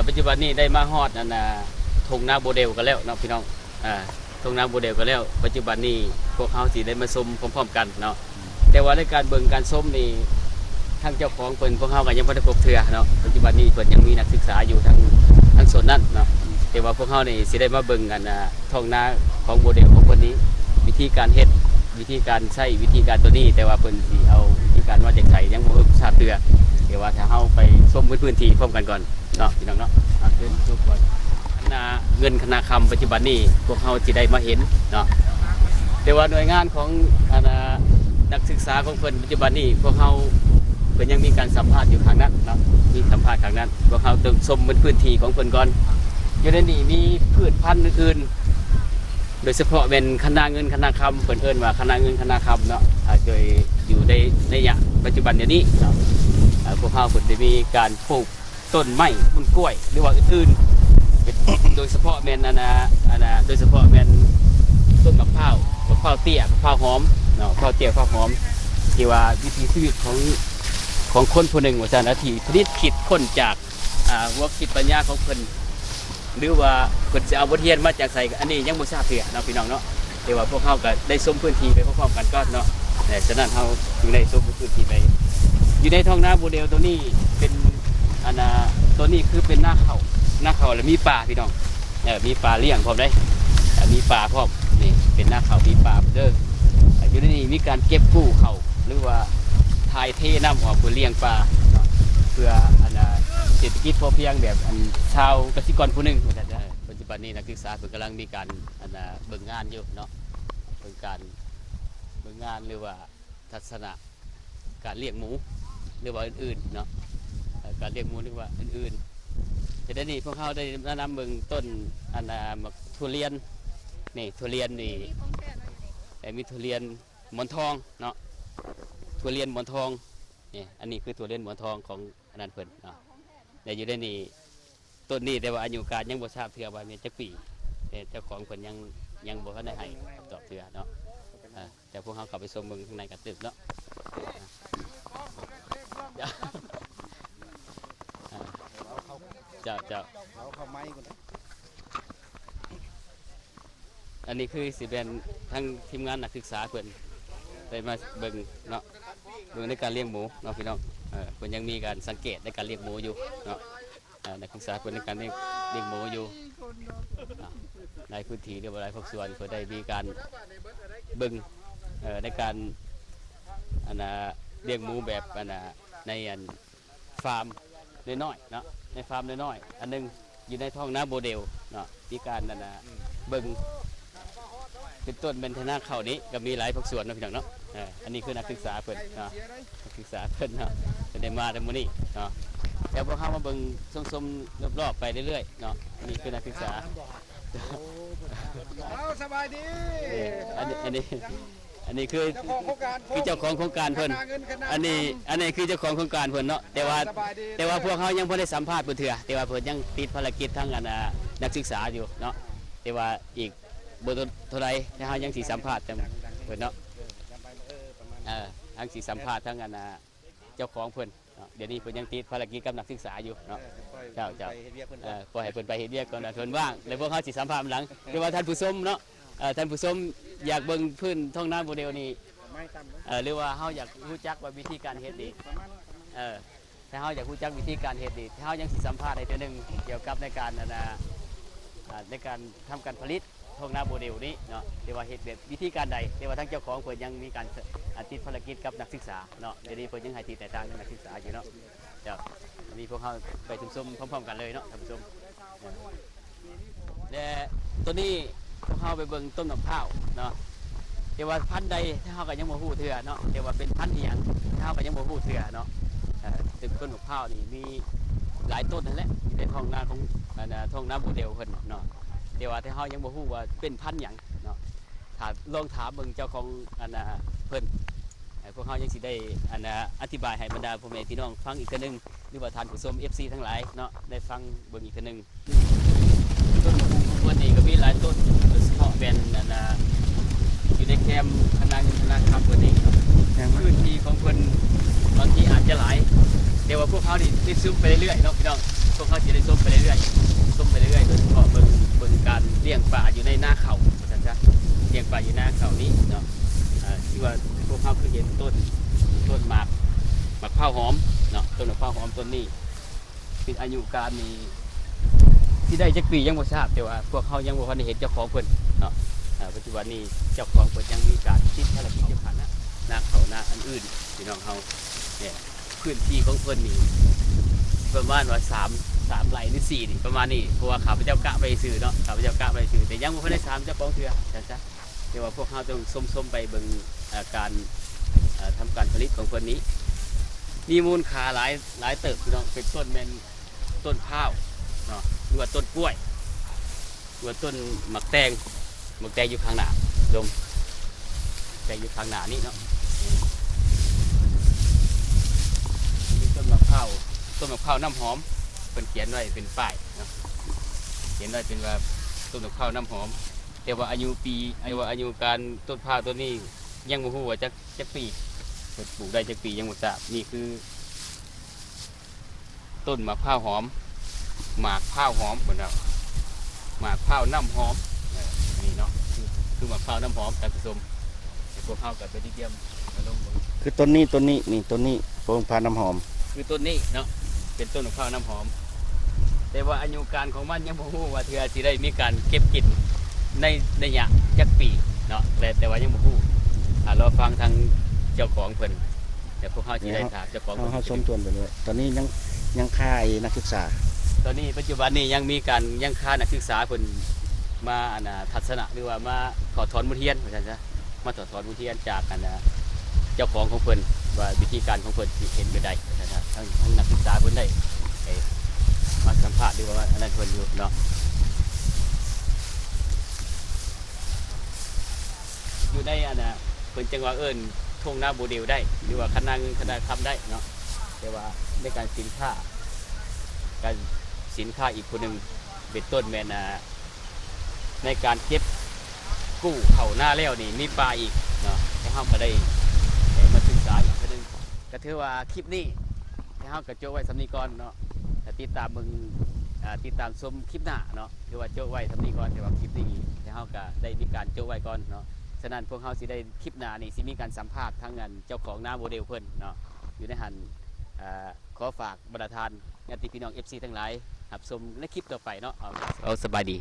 ປັດຈຸບັນນີ້ໄດ້ມາຮອດອັນນ່າ ທົ່ງນາໂບເດວກັນແລ້ວເນາະພີ່ນ້ອງ. ອ່າ ທົ່ງນາໂບເດວກັນແລ້ວ ປັດຈຸບັນນີ້ພວກເຮົາຊິໄດ້ມາຊົມພ້ອມໆກັນເນາະ. ແຕ່ວ່າໃນການເບິ່ງການຊົມນີ້ ທາງເຈົ້າຂອງເພິ່ນ ພວກເຮົາກໍຍັງບໍ່ໄດ້ພົບເທື່ອເນາະ. ປັດຈຸບັນນີ້ເພິ່ນຍັງມີນັກສຶກສາຢູ່ທາງ ທາງໂຊນນັ້ນເນາະ. ແຕ່ວ່າພວກເຮົານີ້ຊິໄດ້ມາເບິ່ງອັນນ່າ ທ້ອງນາຂອງໂມເດວຂອງເພິ່ນນີ້ ວິທີການເຮັດ ວິທີການໃຊ້ ວິທີການໂຕນີ້ ແຕ່ວ່າເພິ່ນຊິເອົາວິທີການມາຈາກໃສ ຍັງບໍ່ຮູ້ຊາບເທື່ອ. ແຕ່ວ່າຖ້າເຮົາໄປຊົມພື້ນທີ່ພ້ອມກັນກ່ອນເນາະ ພີ່ນ້ອງເນາະ. ອ່າ ເຊີນຊົມກ່ອນ. ນາເງິນ ຄະນາຄຳ ປັດຈຸບັນນີ້ພວກເຮົາຊິໄດ້ມາເຫັນເນາະ. ແຕ່ວ່າໜ່ວຍງານຂອງອັນນ່າ ນັກສຶກສາຂອງເພິ່ນ ປັດຈຸບັນນີ້ພວກເຮົາ ເພິ່ນຍັງມີການສຳພາດຢູ່ຂ້າງນັ້ນເນາະ ມີສຳພາດຂ້າງນັ້ນ. ພວກເຮົາຕ້ອງຊົມເບິ່ງພື້ນທີ່ຂອງເພິ່ນກ່ອນ. ຢູ່ໃນນີ້ມີພືດພັນອື່ນໆ ໂດຍສະເພາະແມ່ນຄະນາເງິນຄະນາຄຳ ເພິ່ນເອີ້ນວ່າຄະນາເງິນຄະນາຄຳເນາະ. ອ່າ ໂດຍຢູ່ໃນໄລຍະປັດຈຸບັນດຽວນີ້ເນາະ ອ່າ ພວກເຮົາເພິ່ນໄດ້ມີການປູກຕົ້ນໄມ້ຕົ້ນກ້ວຍ ຫຼືວ່າອື່ນໆ ໂດຍສະເພາະແມ່ນອັນນ່າ ອັນນ່າ ໂດຍສະເພາະແມ່ນຕົ້ນໝາກພ້າວ ໝາກພ້າວເຕ້ຍ ໝາກພ້າວຫອມເນາະ ໝາກພ້າວເຕ້ຍ ໝາກພ້າວຫອມ ທີ່ວ່າວິຖີຊີວິດຂອງ ຂອງຄົນຜູ້ໜຶ່ງວ່າຊັ້ນນະ ທີ່ຜະລິດຄິດຄົ້ນຈາກ ອ່າ ຫົວຄິດປັນຍາຂອງເພິ່ນ ຫຼືວ່າເພິ່ນຊິເອົາບົດຮຽນມາຈາກໃສ ອັນນີ້ຍັງບໍ່ຊາບເທື່ອເນາະ ພີ່ນ້ອງເນາະ. ແຕ່ວ່າພວກເຮົາກໍໄດ້ຊົມພື້ນທີ່ໄປພ້ອມໆກັນກ່ອນເນາະ. ເອີ ສະນັ້ນເຮົາຈຶ່ງໄດ້ຊົມພື້ນທີ່ໄປ. ຢູ່ໃນທ້ອງນາໂມເດວໂຕນີ້ເປັນ ອັນນ່າ ໂຕນີ້ຄືເປັນນາເຂົ້າ ນາເຂົ້າ ແລະ ມີປາ ພີ່ນ້ອງ. ເອີ ມີປາລ້ຽງພ້ອມເດ້ ເອີ ມີປາພ້ອມ. ນີ້ເປັນນາເຂົ້າ ມີປາເດີ. ເອີ ຢູ່ໃນນີ້ມີການເກັບກູ້ເຂົ້າ ຫຼືວ່າຖ່າຍເທນ້ຳອອກເພື່ອລ້ຽງປາເນາະ ເພື່ອ ອັນນ່າ ເສດຖະກິດພໍພຽງແບບ ອັນ ຊາວກະສິກອນຜູ້ໜຶ່ງວ່າຊັ້ນ. ເອີ ປັດຈຸບັນນີ້ນັກສຶກສາເພິ່ນກຳລັງມີການ ອັນນ່າ ເບິ່ງງານຢູ່ເນາະ ເບິ່ງການ ເບິ່ງງານ ຫຼືວ່າທັດສະນະການລ້ຽງໝູ ຫຼືວ່າອື່ນໆເນາະ ເອີ ການລ້ຽງໝູ ຫຼືວ່າອື່ນໆ. ແຕ່ດຽວນີ້ພວກເຮົາໄດ້ມານຳເບິ່ງຕົ້ນ ອັນນ່າ ໝາກທຸລຽນ. ນີ້ທຸລຽນນີ້ ເອີ ມີທຸລຽນໝອນທອງເນາະ ທຸລຽນໝອນທອງ. ນີ້ ອັນນີ້ຄືທຸລຽນໝອນທອງຂອງອັນນັ້ນເພິ່ນເນາະ. ແລະ ຢູ່ໃນນີ້ ຕົ້ນນີ້ ແຕ່ວ່າອາຍຸການຍັງບໍ່ຊາບເທື່ອວ່າແມ່ນຈັກປີ ແຕ່ເຈົ້າຂອງເພິ່ນຍັງ ຍັງບໍ່ທັນໄດ້ໃຫ້ຄຳຕອບເທື່ອເນາະ. ອ່າ ແຕ່ພວກເຮົາເຂົ້າໄປຊົມເບິ່ງຂ້າງໃນກັນຕື່ມເນາະ. ອ່າ ເຈົ້າ ເຈົ້າ ເອົາເຂົ້າໄມ້ກ່ອນ. ອັນນີ້ຄືຊິແມ່ນທາງທີມງານນັກສຶກສາເພິ່ນໄດ້ມາເບິ່ງເນາະ ເບິ່ງໃນການລ້ຽງໝູເນາະ ພີ່ນ້ອງ. ເອີ ເພິ່ນຍັງມີການສັງເກດໃນການລ້ຽງໝູຢູ່ເນາະ. ເອີ ນັກສຶກສາເພິ່ນໃນການລ້ຽງ ລ້ຽງໝູຢູ່ ອ່າ ໃນພື້ນທີ່ ຫຼືວ່າຫຼາຍພາກສ່ວນ ເພິ່ນໄດ້ມີການເບິ່ງ ເອີ ໃນການ ອັນນ່າ ລ້ຽງໝູແບບ ອັນນ່າ ໃນ ອັນ ຟາມນ້ອຍໆເນາະ ໃນຟາມນ້ອຍໆ ອັນໜຶ່ງຢູ່ໃນທ້ອງນາໂມເດວເນາະ ມີການ ອັນນ່າ ເບິ່ງ ເປັນຕົ້ນແມ່ນທະນາເຂົ້ານີ້ ກໍມີຫຼາຍພາກສ່ວນເນາະ ພີ່ນ້ອງເນາະ. ເອີ ອັນນີ້ຄືນັກສຶກສາເພິ່ນເນາະ ນັກສຶກສາເພິ່ນເນາະ ເພິ່ນໄດ້ມາແຕ່ມື້ນີ້ເນາະ. ແລ້ວພວກເຮົາມາເບິ່ງຊົມໆ ລອບໆ ໄປເລື້ອຍໆເນາະ. ອັນນີ້ຄືນັກສຶກສາ. ເອົາ ສະບາຍດີ. ເອີ ອັນນີ້ ອັນນີ້ ອັນນີ້ຄື ເຈົ້າຂອງໂຄງການ ຄືເຈົ້າຂອງໂຄງການເພິ່ນ. ຄະນາເງິນຄະນາຄຳ ອັນນີ້ ອັນນີ້ຄືເຈົ້າຂອງໂຄງການເພິ່ນເນາະ. ແຕ່ວ່າ ສະບາຍດີ ແຕ່ວ່າພວກເຮົາຍັງບໍ່ໄດ້ສຳພາດເພິ່ນເທື່ອ ແຕ່ວ່າເພິ່ນຍັງຕິດພາລະກິດທາງ ອັນນ່າ ນັກສຶກສາຢູ່ເນາະ. ແຕ່ວ່າອີກບໍ່ດົນເທົ່າໃດ ແຕ່ເຮົາຍັງຊິສຳພາດທາງເພິ່ນເນາະ. ເອີ ຍັງຊິສຳພາດທາງ ອັນນ່າ ເຈົ້າຂອງເພິ່ນເນາະ. ດຽວນີ້ເພິ່ນຍັງຕິດພາລະກິດກັບນັກສຶກສາຢູ່ເນາະ. ເອີ ເຈົ້າ ເຈົ້າ ເອີ ປ່ອຍໃຫ້ເພິ່ນໄປເຮັດວຽກກ່ອນ ເພິ່ນວ່າງ ແລ້ວພວກເຮົາຊິສຳພາດນຳຫຼັງ. ແຕ່ວ່າທ່ານຜູ້ຊົມເນາະ ເອີ ທ່ານຜູ້ຊົມຢາກເບິ່ງພື້ນທ້ອງນາໂມເດວນີ້ ເອີ ຫຼືວ່າເຮົາຢາກຮູ້ຈັກວ່າວິທີການເຮັດນີ້ ເອີ ຖ້າເຮົາຢາກຮູ້ຈັກວິທີການເຮັດນີ້ ເຮົາຍັງຊິສຳພາດໃຫ້ເທື່ອໜຶ່ງ ກ່ຽວກັບໃນການ ອັນນ່າ ອ່າ ໃນການທຳການຜະລິດທ້ອງນາໂມເດວນີ້ເນາະ ແຕ່ວ່າເຮັດແບບວິທີການໃດ ແຕ່ວ່າທາງເຈົ້າຂອງເພິ່ນຍັງມີການ ອາ ຕິດພາລະກິດກັບນັກສຶກສາເນາະ. ດຽວນີ້ເພິ່ນຍັງໃຫ້ຕິດແນວທາງນັກສຶກສາຢູ່ເນາະ. ເຈົ້າ ອັນນີ້ພວກເຮົາໄປຊົມໆ ພ້ອມໆກັນເລີຍເນາະ ທ່ານຜູ້ຊົມ. ແລະ ໂຕນີ້ພວກເຮົາໄປເບິ່ງຕົ້ນໝາກພ້າວເນາະ ແຕ່ວ່າພັນໃດເຮົາກໍຍັງບໍ່ຮູ້ເທື່ອເນາະ ແຕ່ວ່າເປັນພັນອີ່ຫຍັງເຮົາກໍຍັງບໍ່ຮູ້ເທື່ອເນາະ. ເອີ ເຊິ່ງຕົ້ນໝາກພ້າວນີ້ມີຫຼາຍຕົ້ນຫັ້ນແຫຼະ ຢູ່ໃນທ້ອງນາຂອງ ອັນນ່າ ທ້ອງນາໂມເດວເພິ່ນເນາະ ແຕ່ວ່າແຕ່ເຮົາຍັງບໍ່ຮູ້ວ່າເປັນພັນຫຍັງເນາະ. ຖ້າລອງຖາມເບິ່ງເຈົ້າຂອງ ອັນນ່າ ເພິ່ນ ເອີ ພວກເຮົາຍັງຊິໄດ້ ອັນນ່າ ອະທິບາຍໃຫ້ບັນດາພໍ່ແມ່ພີ່ນ້ອງຟັງອີກເທື່ອໜຶ່ງ ຫຼືວ່າທ່ານຜູ້ຊົມ ເອັຟຊີ ທັງຫຼາຍເນາະ ໄດ້ຟັງເບິ່ງອີກເທື່ອໜຶ່ງ. ຕົ້ນໝາກຫຸ່ງຂອງເພິ່ນນີ້ກໍມີຫຼາຍຕົ້ນ ໂດຍສະເພາະແມ່ນ ອັນນ່າ ຢູ່ໃນແຄມຄະນາເງິນຄະນາຄຳເພິ່ນນີ້ເນາະ. ແມ່ນ ພື້ນທີ່ຂອງເພິ່ນບາງທີອາດຈະຫຼາຍ ແຕ່ວ່າພວກເຮົານີ້ໄດ້ຊູມໄປເລື້ອຍໆເນາະ ພີ່ນ້ອງ. ພວກເຮົາຊິໄດ້ຊົມໄປເລື້ອຍໆ ຊົມໄປເລື້ອຍໆ ໂດຍສະເພາະເບິ່ງ ເບິ່ງການລ້ຽງປາຢູ່ໃນນາເຂົ້າ ວ່າຊັ້ນຊະ ລ້ຽງປາຢູ່ນາເຂົ້ານີ້ເນາະ. ອ່າ ຄືວ່າພວກເຮົາຄືເຫັນຕົ້ນ ຕົ້ນໝາກ ໝາກພ້າວຫອມເນາະ ຕົ້ນໝາກພ້າວຫອມຕົ້ນນີ້ ເປັນອາຍຸການນີ້ ຊິໄດ້ຈັກປີຍັງບໍ່ຊາບ ແຕ່ວ່າພວກເຮົາຍັງບໍ່ທັນໄດ້ເຫັນເຈົ້າຂອງເພິ່ນເນາະ. ອ່າ ປັດຈຸບັນນີ້ເຈົ້າຂອງເພິ່ນຍັງມີການຕິດພາລະກິດຈະພັນນາເຂົ້ານາອັນອື່ນ ພີ່ນ້ອງເຮົາ ແມ່ນ ພື້ນທີ່ຂອງເພິ່ນນີ້ປະມານວ່າສາມ ສາມໄຮ່ ຫຼື ສີ່ ນີ້ ປະມານນີ້ ເພາະວ່າຂ້າພະເຈົ້າກະໄວ້ຊື່ເນາະ ຂ້າພະເຈົ້າກະໄວ້ຊື່ ແຕ່ຍັງບໍ່ທັນໄດ້ຖາມເຈົ້າຂອງເທື່ອ ວ່າຊັ້ນຊະ. ແຕ່ວ່າພວກເຮົາຕ້ອງຊົມໆໄປເບິ່ງ ເອີ ການ ເອີ ທຳການຜະລິດຂອງເພິ່ນນີ້ ມີມູນຄ່າຫຼາຍ ຫຼາຍເຕີບ ພີ່ນ້ອງ ເປັນຕົ້ນແມ່ນຕົ້ນພ້າວເນາະ ຫຼືວ່າຕົ້ນກ້ວຍ ຫຼືວ່າຕົ້ນໝາກແຕງ ໝາກແຕງຢູ່ຂ້າງໜ້າ ລົມ ແຕງຢູ່ຂ້າງໜ້ານີ້ເນາະ. ມີຕົ້ນໝາກພ້າວ ຕົ້ນໝາກພ້າວນ້ຳຫອມ ເພິ່ນຂຽນໄວ້ເປັນປ້າຍເນາະ ຂຽນໄວ້ເປັນວ່າຕົ້ນໝາກພ້າວນ້ຳຫອມ ແຕ່ວ່າອາຍຸປີ ແຕ່ວ່າອາຍຸການຕົ້ນພ້າວຕົ້ນນີ້ ຍັງບໍ່ຮູ້ວ່າຈັກ ຈັກປີ ເພິ່ນປູກໄດ້ຈັກປີຍັງບໍ່ຊາບ. ນີ້ຄືຕົ້ນໝາກພ້າວຫອມ ໝາກພ້າວຫອມເພິ່ນວ່າ ໝາກພ້າວນ້ຳຫອມ ເອີ ນີ້ເນາະ ຄື ຄືໝາກພ້າວນ້ຳຫອມ ທ່ານຜູ້ຊົມ. ແຕ່ພວກເຮົາກໍໄປຕິດຕາມມາລົງເບິ່ງ ຄືຕົ້ນນີ້ ຕົ້ນນີ້ ນີ້ຕົ້ນນີ້ ໝາກພ້າວນ້ຳຫອມ ຄືຕົ້ນນີ້ເນາະ ເປັນຕົ້ນໝາກພ້າວນ້ຳຫອມ ແຕ່ວ່າອາຍຸການຂອງມັນຍັງບໍ່ຮູ້ວ່າເທື່ອຊິໄດ້ມີການເກັບກິນໃນໄລຍະຈັກປີເນາະ ແຕ່ ແຕ່ວ່າຍັງບໍ່ຮູ້. ອ່າ ລໍຟັງທາງເຈົ້າຂອງເພິ່ນ ແຕ່ພວກເຮົາຊິໄດ້ຖາມເຈົ້າຂອງເພິ່ນ ເຮົາຊົມທວນເພິ່ນເລີຍ. ຕອນນີ້ຍັງ ຍັງຄາໄອ້ນັກສຶກສາ ຕອນນີ້ປັດຈຸບັນນີ້ຍັງມີການ ຍັງຄານັກສຶກສາເພິ່ນມາ ອັນນ່າ ທັດສະນະ ຫຼືວ່າມາຖອດຖອນບົດຮຽນ ວ່າຊັ້ນຊະ. ມາຖອດຖອນບົດຮຽນຈາກ ອັນນ່າ ເຈົ້າຂອງຂອງເພິ່ນ ວ່າວິທີການຂອງເພິ່ນຊິເຮັດແບບໃດ ວ່າຊັ້ນຊະ. ທາງ ທາງນັກສຶກສາເພິ່ນໄດ້ ໄດ້ມາສຳພາດ ຫຼືວ່າອັນນັ້ນເພິ່ນຢູ່ເນາະ ຢູ່ໃນ ອັນນ່າ ເພິ່ນຈັ່ງວ່າເອີ້ນທົ່ງນາໂມເດວໄດ້ ຫຼືວ່າຄັນນາເງິນຄັນນາຄຳໄດ້ເນາະ. ແຕ່ວ່າໃນການສິນຄ້າ ການສິນຄ້າອີກຜູ້ໜຶ່ງ ເປັນຕົ້ນແມ່ນ ອ່າ ໃນການເກັບກູ້ເຂົ້ານາແລ້ວນີ້ມີປາອີກເນາະ ແຕ່ເຮົາກໍໄດ້ ເອີ ມາສຶກສາອີກເທື່ອໜຶ່ງ. ກໍຖືວ່າຄລິບນີ້ ແຕ່ເຮົາກໍໂຈະໄວ້ສ່ຳນີ້ກ່ອນເນາະ ແຕ່ຕິດຕາມເບິ່ງ ອ່າ ຕິດຕາມຊົມຄລິບໜ້າເນາະ. ຖືວ່າໂຈະໄວ້ສ່ຳນີ້ກ່ອນ ແຕ່ວ່າຄລິບນີ້ ແຕ່ເຮົາກໍໄດ້ມີການໂຈະໄວ້ກ່ອນເນາະ. ສະນັ້ນພວກເຮົາຊິໄດ້ ຄລິບໜ້ານີ້ຊິມີການສຳພາດທາງ ອັນ ເຈົ້າຂອງນາໂມເດວເພິ່ນເນາະ ຢູ່ໃນຫັ້ນ. ອ່າ ຂໍຝາກບັນດາທ່ານ ຍາດຕິພີ່ນ້ອງ ເອັຟຊີ ທັງຫຼາຍ ຮັບຊົມໃນຄລິບຕໍ່ໄປເນາະ. ເອົາ ເອົາ ສະບາຍດີ.